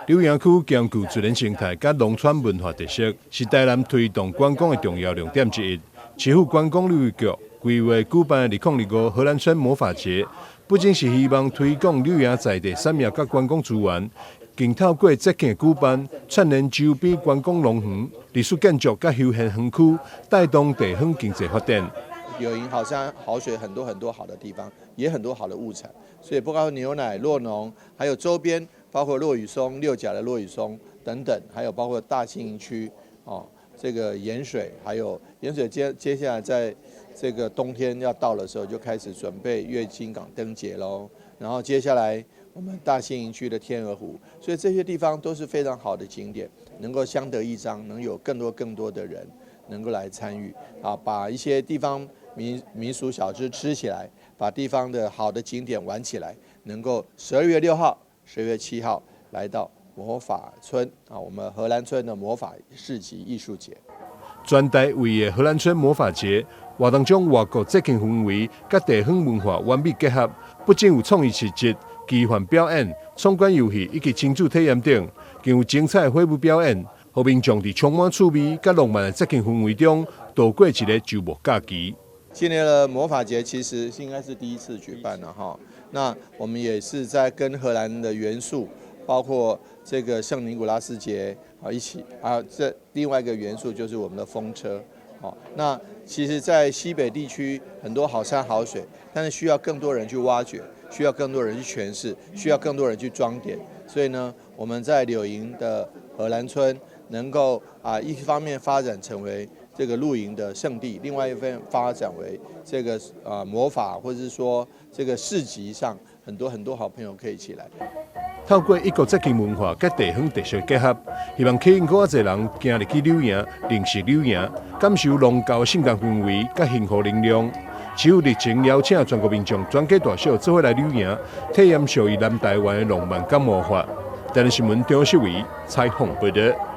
柳營區兼具自然生態佮農村文化特色，是台南推動觀光的重要亮點之一。市府觀光旅遊局規劃舉辦2025荷蘭村魔法節，不僅是希望推廣柳營在地產業佮觀光資源，更透過節慶舉辦，串聯周邊觀光農園、歷史建築佮休閒園區，帶動地方經濟發展。柳營好山好水，很多很多好的地方，也很多好的物產，所以包括牛奶、酪農，還有周邊包括落羽松、六甲的落羽松等等，還有包括大興營區哦，這個鹽水，還有鹽水接下來在這個冬天要到的時候，就開始準備月津港燈節嘍。然後接下來我們大興營區的天鵝湖，所以這些地方都是非常好的景點，能夠相得益彰，能有更多更多的人能夠來參與啊，把一些地方民俗小吃吃起來，把地方的好的景點玩起來，能夠12月6號、12月7號來到魔法村啊，我們荷蘭村的魔法市集藝術節。全台唯一的荷蘭村魔法節活動將外國節慶氛圍佮地方文化完美結合，不僅有創意市集、奇幻表演、闖關遊戲以及親子體驗等，更有精彩的火舞表演，予民眾佇充滿趣味佮浪漫的節慶氛圍中度過一個週末假期。今年的魔法節其實應該是第一次舉辦了哈，那我們也是在跟荷蘭的元素，包括這個聖尼古拉斯節啊一起啊，這另外一個元素就是我們的風車，哦，那其實，在西北地區很多好山好水，但是需要更多人去挖掘，需要更多人去詮釋，需要更多人去裝點，所以呢，我們在柳營的荷蘭村能夠啊一方面發展成為這個露營的聖地，另外一方面發展為這個啊魔法，或者是說這個市集上很多很多好朋友可以一起來。透過異國節慶文化佮地方特色結合，希望吸引閣較濟人行入去柳營，認識柳營，感受農教聖誕氛圍佮幸福能量。市府熱情邀請全國民眾全家大小做伙來柳營，體驗屬於南台灣的浪漫佮魔法。台南新聞張世維採訪報導。